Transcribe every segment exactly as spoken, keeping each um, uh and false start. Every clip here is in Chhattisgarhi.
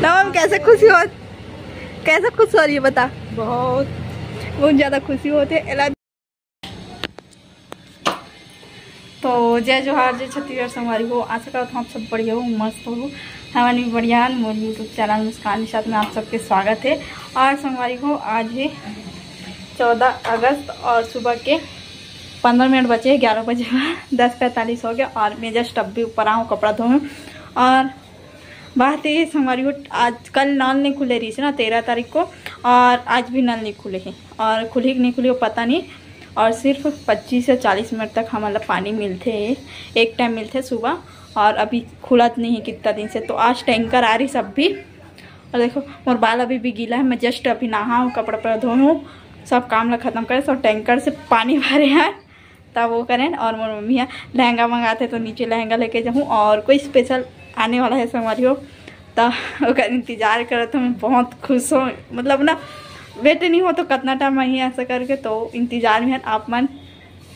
तमाम कैसे खुशी हो, कैसे खुश हो रही है बता? बहुत, बहुत ज्यादा खुशी होते। एला तो जय जोहार, जय छत्तीसगढ़ संगवारी हो। आशा करत हूँ आप सब बढ़िया हो, मस्त हो। हमन भी बढ़िया हन। मोर YouTube चैनल मुस्कान निषाद में आप सबके स्वागत है। और संगवारी हो, आज है चौदह अगस्त और सुबह के पंद्रह मिनट बचे हैं ग्यारह बजे बर। दस पैंतालीस हो गया और मैं जस्ट अभी ऊपर आऊँ कपड़ा धोऊँ। और बात ये संगवारी हो, आज कल नल नहीं खुले रही ना तेरह तारीख को, और आज भी नल नहीं खुले हैं। और खुली कि नहीं खुली वो पता नहीं। और सिर्फ पच्चीस से चालीस मिनट तक हमन ला पानी मिलथे, एक टाइम मिलथे सुबह, और अभी खुलत नहीं है कितना दिन से। तो आज टैंकर आ रही सब भी। और देखो, मोर बाल अभी भी गीला है, मैं जस्ट अभी नहा हूँ, कपड़ा पर धोए हूँ, सब काम ला खत्म करे, सब टैंकर से पानी भरे हैं, तब वो करें। और मोर मम्मी है लहंगा मंगाते तो नीचे लहंगा लेके जाऊँ, और कोई स्पेशल आने वाला है संगवारी हो, तो ओकर इंतजार करत हूँ। मैं बहुत खुश हूँ, मतलब ना, वेट नहीं हो तो कितना टाइम आई ऐसा करके, तो इंतजार में है। आप मन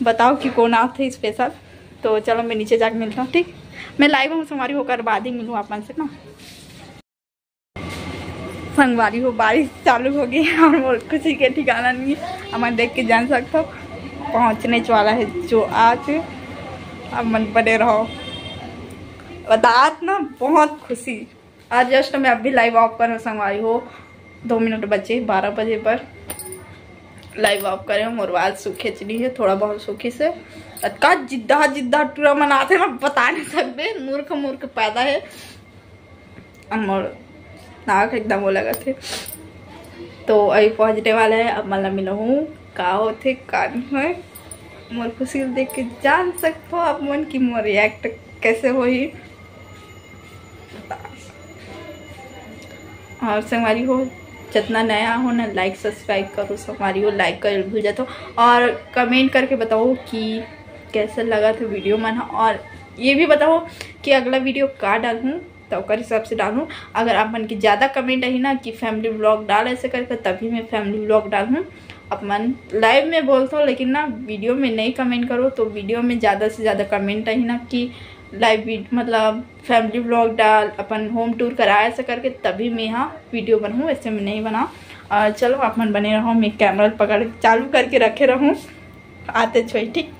बताओ कि कौन आते स्पेशल। तो चलो, मैं नीचे जाके मिलता हूँ, ठीक? मैं लाइव हूँ संगवारी, होकर बाद ही मिलूँ आप मन से ना। संगवारी हो, बारिश चालू हो गई और मोर खुशी के ठिकाना नहीं है। हमन देख के जान सकते हो, पहुँचने वाला है जो आज। अब मन बने रहो, बतात ना, बहुत खुशी। आज जस्ट मैं अभी लाइव ऑफ कर संगवारी हो, दो मिनट बचे बारह बजे पर। लाइव ऑफ करे, मोर बाल सूखे चली है, थोड़ा बहुत सूखी से। अतका जिद्दा जिद्दा टूरा मन आथे ना, बता नहीं सकते, मूर्ख मूर्ख पैदा है। अब मोर नाक एकदम वो लगत है। तो अभी पहुँचने वाला है, अब मतलब मिलहूँ का होथे का नहीं होय। मोर खुशी देख के जान सकते हो आप मन कि मोर रिएक्ट कैसे होही। और संगवारी हो, जितना नया हो ना, लाइक सब्सक्राइब करो संगवारी हो, लाइक कर भूल जाते हो, और कमेंट करके बताओ कि कैसा लगा था वीडियो मन। और ये भी बताओ कि अगला वीडियो का डालूँ, तो ओकर हिसाब से डालूँ। अगर आप मन के ज़्यादा कमेंट आही ना कि फैमिली व्लॉग डाल ऐसे करके, तभी मैं फैमिली व्लॉग डालूँ। आप मन लाइव में बोलते हो, लेकिन ना, वीडियो में नहीं कमेंट करो, तो वीडियो में ज़्यादा से ज़्यादा कमेंट आही ना कि लाइव, मतलब फैमिली व्लॉग डाल, अपन होम टूर करा ऐसे करके, तभी मैं यहाँ वीडियो बनाऊँ, वैसे मैं नहीं बनाऊँ। और चलो, आप मन बने रहो, मैं कैमरा पकड़ चालू करके रखे रहूँ, आते छोई, ठीक।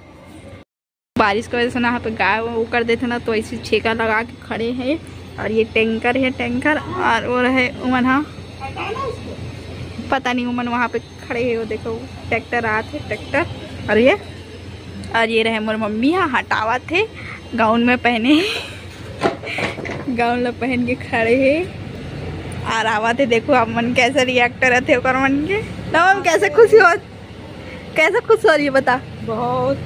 बारिश की वजह से ना यहाँ पे गाय वो कर देते ना, तो ऐसे छेका लगा के खड़े हैं। और ये टैंकर है, टैंकर, और वो रहे उमन, हाँ, पता नहीं उमन वहाँ पे खड़े हैं, वो देखो ट्रैक्टर आत है, ट्रैक्टर। और ये, और ये रहे मोर मम्मी, हाँ, हटावत है, गाउन में पहने, गाउन ला पहन के खड़े है। और आवत है, देखो आप मन कैसे रिएक्ट करत है ओकर मन के। तमाम कैसे खुशी होत, कैसे खुश हो रही है बता? बहुत,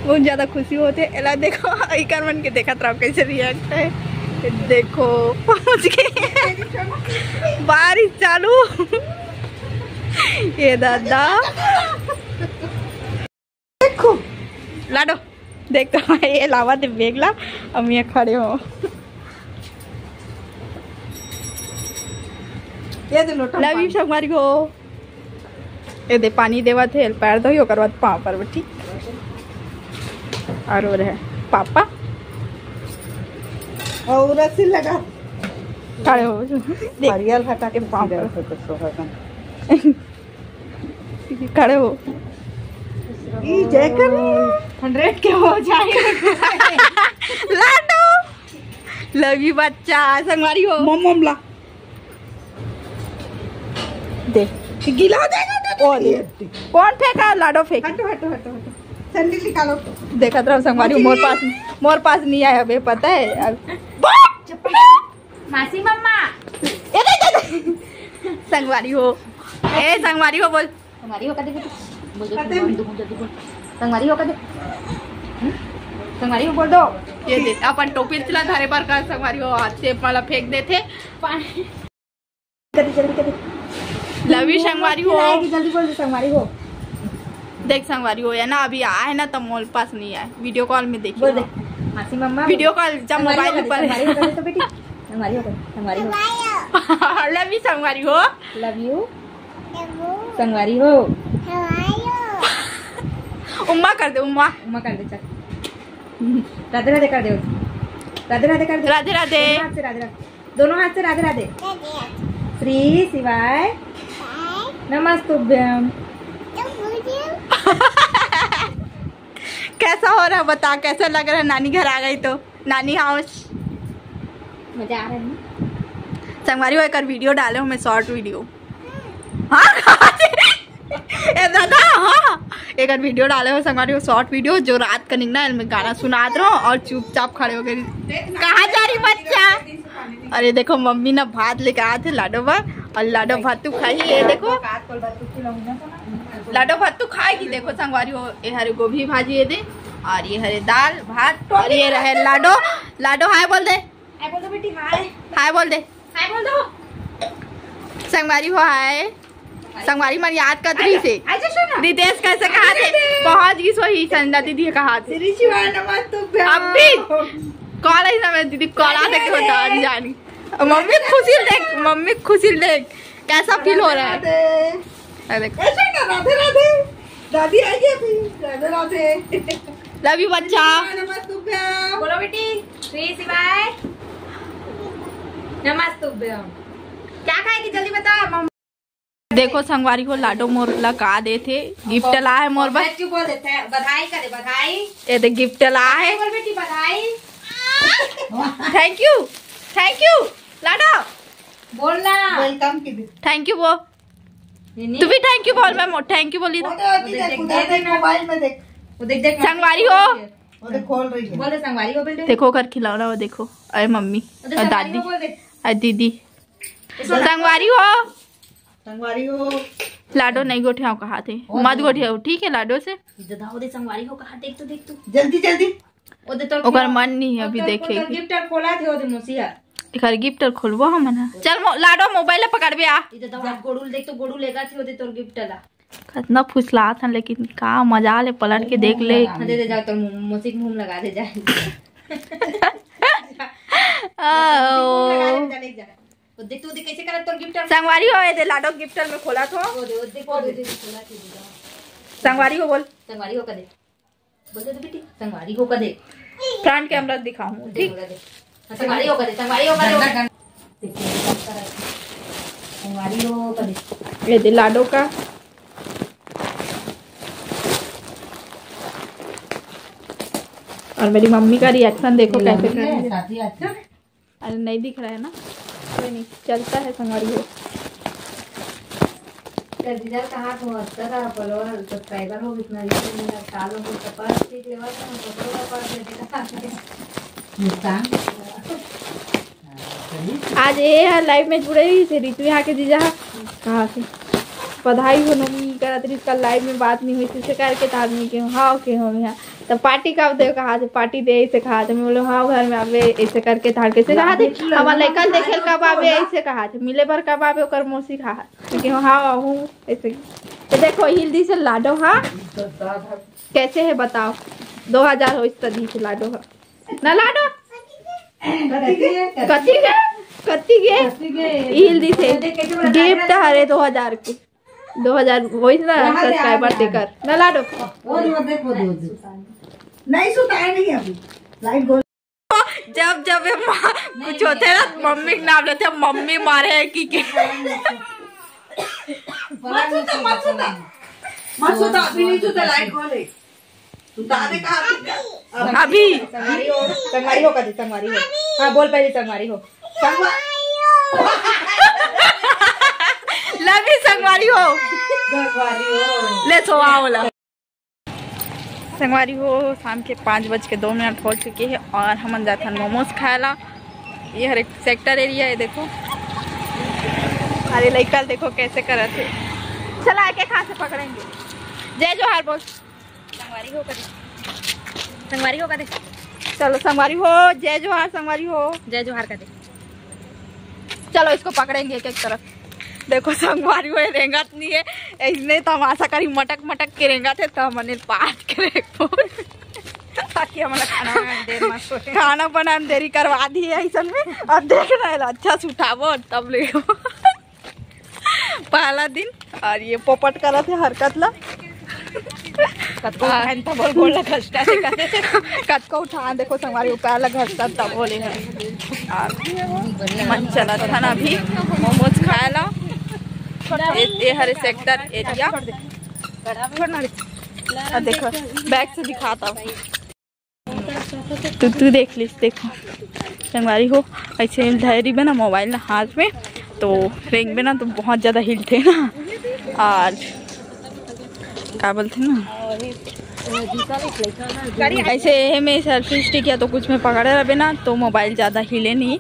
बहुत ज्यादा खुशी होते। एला देखो, इकर मन के देखत रहो कैसे रिएक्ट है। देखो, पहुंच गए, बारिश चालू। ये दादा, देखो, लाडो, देख तो, ये लावा दे बैग ला, हम ये खड़े हो। ये दे लोटा लव यू पानी। संगवारी हो। ये दे पानी देवत है, पैर धोई, ओकर बाद पाँव पर, ठीक। और वो रहे पापा। और रस्सी लगा। खड़े हो, देख। नारियल हटा के पाँव पर। खड़े हो। ई जय कर। हंड्रेड के हो जाए। लाडो। लव यू बच्चा, संगवारी हो। मम मम ला। दे। गीला हो जाएगा, दे, दे, ओ, दे। दे। कौन फेंका? लाडो फेंक। हटो, हटो, हटो, हटो। सैंडल निकालो। देखत रहो संगवारी, मोर पास, मोर पास नहीं आया बे, पता है। अब चप्पल। मासी मम्मा। ए, दे, दे, दे। संगवारी हो। ए, संगवारी हो बोल। संगवारी हो का दे बेटी। बोल दो, बोल दो, बोल दो, बोल दो। संगवारी हो का दे। हम्म? संगवारी हो बोल दो। ये दे, अपन टोपी ला धरे बर का संगवारी हो, हाथ से माला फेंक देथे। पानी। कर दे, जल्दी कर दे। लव यू संगवारी हो। आएगी, जल्दी बोल दे संगवारी हो। देख संगवारी हो, या ना अभी आए ना तो मोर पास नहीं आए, वीडियो कॉल में देखिए। बोल दे। मासी मम्मा। वीडियो कॉल जब संगवारी मोबाइल हो, पर। संगवारी हो कर दे तो बेटी। संगवारी हो कर, संगवारी हो। लव यू संगवारी हो। लव यू। संगवारी हो। उम्मा कर दे, उम्मा। उम्मा कर दे, चल। राधे राधे कर दे। राधे राधे कर दे। राधे राधे। हाथ से राधे राधे। दोनों हाथ से राधे राधे। श्री शिवाय नमस्तुभ्यम। कैसा हो रहा है बता, कैसा लग रहा है नानी घर आ गई तो? नानी हाउस। मजा आ रहा है ना? संगवारी हो, एक वीडियो डाले हो मैं, शॉर्ट वीडियो। हाँ, ए दादा, हाँ, एक वीडियो डाले हो संगवारी हो, शॉर्ट वीडियो, जो रात का निकला है, मैं गाना सुनात रहो और चुपचाप खड़े हो गए। कहाँ जा रही बच्चा? अरे देखो, मम्मी ना भात लेके आए थे लाडो बर, और लाडो भात तू खाई। ये देखो, लाडो भात तू खाएगी। देखो संगवारी हो, ये हरे गोभी भाजी ये दे, और ये हरे दाल भात, और ये रहे लाडो। लाडो हाय बोल दे। हाय बोल दो बेटी, हाय। हाय बोल दे। हाय बोल दो। संगवारी हो हाय। संगवारी मन याद कर रही से। अच्छा सुन ना। रितेश कैसे कहा थे? पहुंच गई सोही संध्या दीदी कहा थे। श्री शिवाय नमस्तुभ्यम। अभी कॉल है ना मेरी दीदी, कॉल आ देखे होता अनजानी। मम्मी खुशी देख, मम्मी खुशी देख, कैसा फील हो रहा है? राधे। अरे देख। ऐसा ना, राधे राधे। दादी आई है अभी। राधे राधे। लव यू बच्चा। नमस्तुभ्यम। बोलो बेटी, श्री शिवाय नमस्तुभ्यम। क्या खाएगी जल्दी बता। देखो संगवारी हो, लाडो मोर ला का दे थे, गिफ्ट ला है मोर बर। Thank you बोल दे, थे-, बधाई करे, बधाई। ये दे गिफ्ट ला है। बोल बेटी, बधाई। थैंक यू, थैंक यू लाडो। बोलना। वेलकम की भी। थैंक यू वो। नहीं, नहीं। तू भी थैंक यू बोल, मैं थैंक यू बोली वो तो। तो अभी देख, देख, उधर देख, देख, मोबाइल में देख। वो देख, देख, संगवारी हो। वो देख, खोल रही है। बोल दे, संगवारी हो, बोल दे। देखो, ओकर खिलौना, वो देखो। अरे मम्मी, वो देख, और संगवारी दादी, हो, बोल दे। अरे दीदी। संगवारी हो। संगवारी हो। लाडो नहीं गोठियाओ कहा थे, मत गोठियाओ, ठीक है, लाडो से। इधर धाओ दे, संगवारी हो कहा, देख तो, देख तो। जल्दी, जल्दी। ओकर मन नहीं है अभी देखे के। गिफ्ट खोला थे ओदे मोसिया। एकर गिफ्ट खोलबो हमन ह। चल मो-, लाडो मोबाइल ला पकड़बे आ। इधर दवा गोड़ू देख तो, गोड़ू लेगा थे ओदे तोर गिफ्ट ला। कितना फुसलात हन, लेकिन का मजा ले पलट के देख ले। हाँ, दे दे जा तोर मो-, मोसी के मुंह में लगा दे जा। ओ। लगा दे जा, ले जा। वो देख तू देख कैसे करत तोर गिफ्ट। संगवारी हो, ये दे लाडो गिफ्ट में खोला थो। वो दे, वो देख, वो दे, दे, खोला थे, दे दे। संगवारी हो बोल। संगवारी हो कदे। बोल दे तो बेटी, संगवारी हो कदे। फ्रंट कैमरा दिखाऊं, ठीक? बोला दे। हाँ, संगवारी हो कदे, संगवारी हो कदे। संगवारी हो कदे। ये दे लाडो का। और मेरी मम्मी का रिएक्शन देखो कैसे कर रही है। साथी अच्छा। अरे नहीं दिख रहा है ना, कोई नहीं, चलता है संगवारी हो। तेरा जीजा कहाँ को अस्तर है, follower, subscriber हो कितना, इससे मेरा साल हो गया, कपास सीख लेवा था, हम कपड़ों का पास दे देता। मुस्कान। आज ये है लाइव में जुड़े ही थे, रितु यहाँ के जीजा हा। कहाँ से? बधाई हो नोनी करत रहिस, कल लाइव में बात नहीं हुई, तुझसे करके तार नहीं के हाँ के हो यहाँ। तो पार्टी कब दे कहा थे, पार्टी दे ऐसे कहा थे। मैं बोले हाँ घर में आवे ऐसे करके तार कैसे कहा थे, हमार लइका देखे कब आवे ऐसे कहा थे, मिले बर कब आवे ओकर मौसी कहा थे। लेकिन हाँ हूँ ऐसे। तो देखो हिल दी से लाडो हाँ कैसे है बताओ, दो हजार हो इस दी से लाडो हाँ ना लाडो। कथी के? कथी के? कथी के? हिल दी से गिफ्ट हरे दो हजार के। दो हजार वही ना सब्सक्राइबर देकर ना लाडो। वो दे, वो दे, वो दे। नहीं सुता है नहीं अभी। लाइट गोल। जब जब ये माँ कुछ होते ना मम्मी के नाम लेते, मम्मी मारे है कि के। मत सुता, मत सुता। मत सुता, अभी नहीं सुता, लाइट गोल है। तू दादे कहा अभी। संगवारी हो, संगवारी हो कदे, संगवारी हो। हाँ बोल पहले संगवारी हो। संगवा- लव यू संगवारी हो। संगवारी हो। ले सोवा वाला। संगवारी हो, शाम के पाँच बज के दो मिनट हो चुके हैं और हमन जाथन मोमोज खाए ला। ये हर एक सेक्टर एरिया है, देखो। अरे लइका देखो कैसे करत है। चला एक एक हाथ से पकड़ेंगे। जय जोहार बोल। संगवारी हो कदे। संगवारी हो कदे। चलो संगवारी हो, जय जोहार संगवारी हो। जय जोहार कदे। चलो इसको पकड़ेंगे एक एक तरफ। देखो संगवारी हो रेंगत नहीं है, इसने तमाशा करी मटक मटक के रेंगत है तो हमने पाट के रेंगो। ताकि हमारा खाना बनाने में देर मत होए। खाना बनाने में देरी करवा दी है ऐसन में। अब देखना है अच्छा से उठाबो तब ले। पहला दिन और ये पोपट करत है हरकत ला। कतको उठान त बोल, बोल ला घसटा से करे। कतको उठान, देखो संगवारी, ऊपर ला घसटा तब बोले है। और मन चलत हन अभी मोमोज खाए ला। ये, ये हरे सेक्टर एरिया। और देखो, बैक से दिखाता हूँ। तू, तू देख लिस, देखो संगवारी हो, ऐसे धैरी बना मोबाइल ना हाथ में, तो रेंग बना तो बहुत ज़्यादा हिलते ना। और का बोलते ना, ऐसे ये में सेल्फी स्टिक या तो कुछ में पकड़े रहबे ना, तो मोबाइल ज़्यादा हिले नहीं,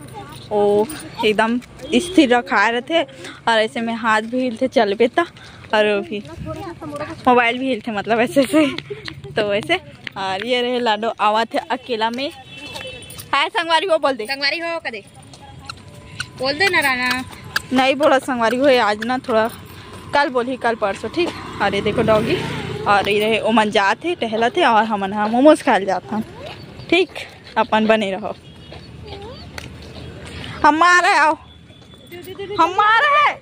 वो एकदम स्थिर रखा रहते। और ऐसे में हाथ भी हिलते, चलबे ता, और भी मोबाइल भी हिलते, मतलब ऐसे से। तो ऐसे, और ये रहे लाडो आवत है अकेला में। हाय संगवारी हो, बोल दे। संगवारी हो कदे, बोल दे ना राना। नहीं बोला संगवारी हो, आज ना थोड़ा कल बोली, कल परसों, ठीक। और ये देखो डॉगी, और ये रहे ओमन जात है, टहलत है, और हमन हा मोमोज खाए जात हन, ठीक। अपन बने रहो, हमारे आओ, हमारे है।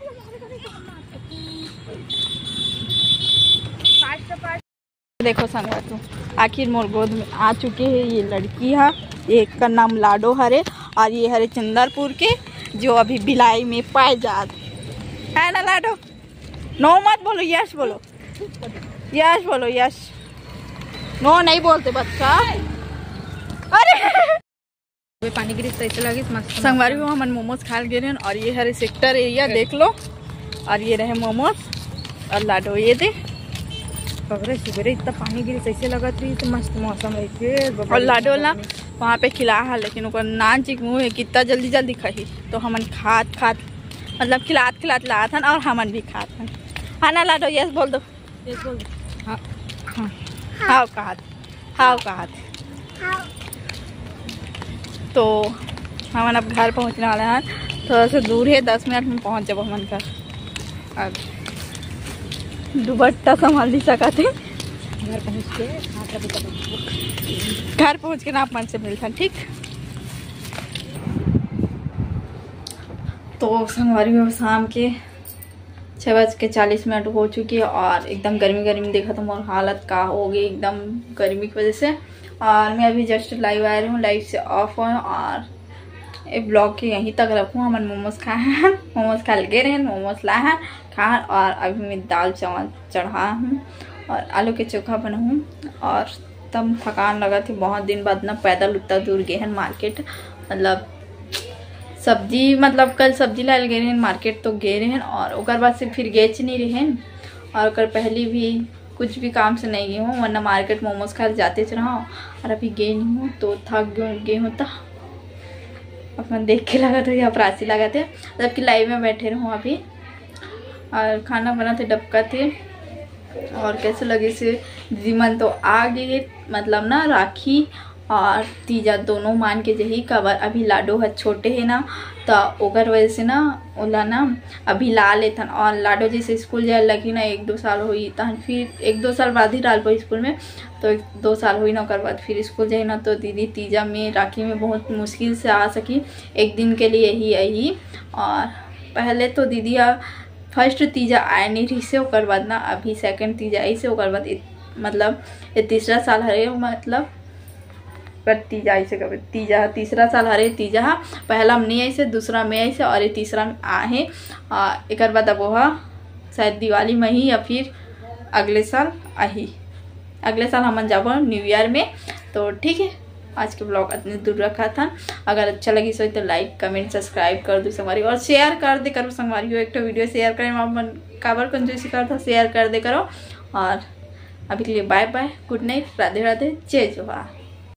देखो संगवारी हो, आखिर मोर गोद में आ चुके हैं ये लड़की हा। एक का नाम लाडो हरे और ये हरे चंदरपुर के, जो अभी भिलाई में पाए जात है ना लाडो। नो मत बोलो, यस बोलो, यस बोलो, यस। नो नहीं बोलते बच्चा। अरे वे पानी गिरिस तैसे लगिस मस्त। संगवारी हो, हमन मोमोज खाए गे रहेन और ये हरे सेक्टर एरिया देख लो। और ये रहे मोमोज और लाडो, ये दे। बबरे सुबेरे इतना पानी गिरिस तैसे लगत रही तो मस्त मौसम रही। और लाडो ला वहाँ पे खिला है, लेकिन ओकर नान चिक मुँह है, कितना जल्दी जल्दी खाही। तो हमन खात खात, मतलब खिलात खिलात लात हन और हमन भी खात हन। हाँ ना लाडो, यस बोल दो। यस बोल दो। हाँ, हाँ। हाँ कहा थे, हाँ कहा थे। तो हमन अब घर पहुँचने वाले हैं, थोड़ा सा दूर है, दस मिनट में पहुँच जाबो हमन घर। अब दुपट्टा संभाल नहीं सकत है। घर पहुँच के आप लोग को घर पहुँच के ना अपन से मिलथन, ठीक। तो संगवारी हो, शाम के छः बज के चालीस मिनट हो चुकी है और एकदम गर्मी गर्मी देखा तो मोर हालत का हो गई एकदम गर्मी की वजह से। और मैं अभी जस्ट लाइव आ रही हूँ, लाइव से ऑफ हूँ और ये ब्लॉग के यहीं तक रखूँ। हमन मोमोज खाए हैं, मोमोज खा गे रहेन, मोमोज लाए हैं, खाए हैं और अभी मैं दाल चावल चढ़ा हूँ और आलू के चोखा बनाऊँ। और तब थकान लगत है, बहुत दिन बाद ना पैदल उतना दूर गे हन मार्केट, मतलब सब्जी, मतलब कल सब्जी लाए गे रहेन मार्केट, तो गे रहेन और ओकर बाद से फिर गेच नहीं रहेन। और ओकर पहले भी कुछ भी काम से नहीं गई हूँ, वरना मार्केट मोमोज खाए जाते रहा हूँ। और अभी गई नहीं हूँ तो थक गई हूँ, तो अपन देख के लगत है या अपरासी लगत है, जबकि लाइव में बैठे रहूँ अभी। और खाना बनाते डबका थे। और कैसे लगे से दीदी मन तो आ गए, मतलब ना राखी और तीजा दोनों मान के जही, काबर अभी लाडो ह छोटे है ना, तो ओकर वजह से ना ओला ना अभी ला लेथन। और लाडो जैसे स्कूल जाए लगी ना, एक दो साल होई, तहन फिर एक दो साल बाद ही डालबो स्कूल में। तो एक दो साल होई ना, ओकर बाद फिर स्कूल जाही ना, तो दीदी तीजा में, राखी में बहुत मुश्किल से आ सकी, एक दिन के लिए ही आई। और पहले तो दीदी ह फर्स्ट तीजा आए नहीं रहिसे, ओकर बाद ना अभी सेकंड तीजा आइसे, ओकर बाद इत-, मतलब ये तीसरा साल हरे, मतलब पर तीजा आइसे कब तीजा तीसरा साल हरे, तीजा हा पहला में नहीं आइसे, दूसरा में आइसे और ये तीसरा में आहे। आ, एकर बाद अब वो हा शायद दिवाली में ही या फिर अगले साल आही, अगले साल हमन जाबो न्यू ईयर में। तो ठीक है, आज के ब्लॉग इतने दूर रखा था। अगर अच्छा लगी सो तो लाइक, कमेंट, सब्सक्राइब कर दो संगवारी, और शेयर कर दे करो संगवारी हो। एक तो वीडियो शेयर करें, आप मन काबर कंजूसी करता, शेयर कर दे करो। और अभी के लिए बाय बाय, गुड नाइट, राधे राधे, जय जोहार।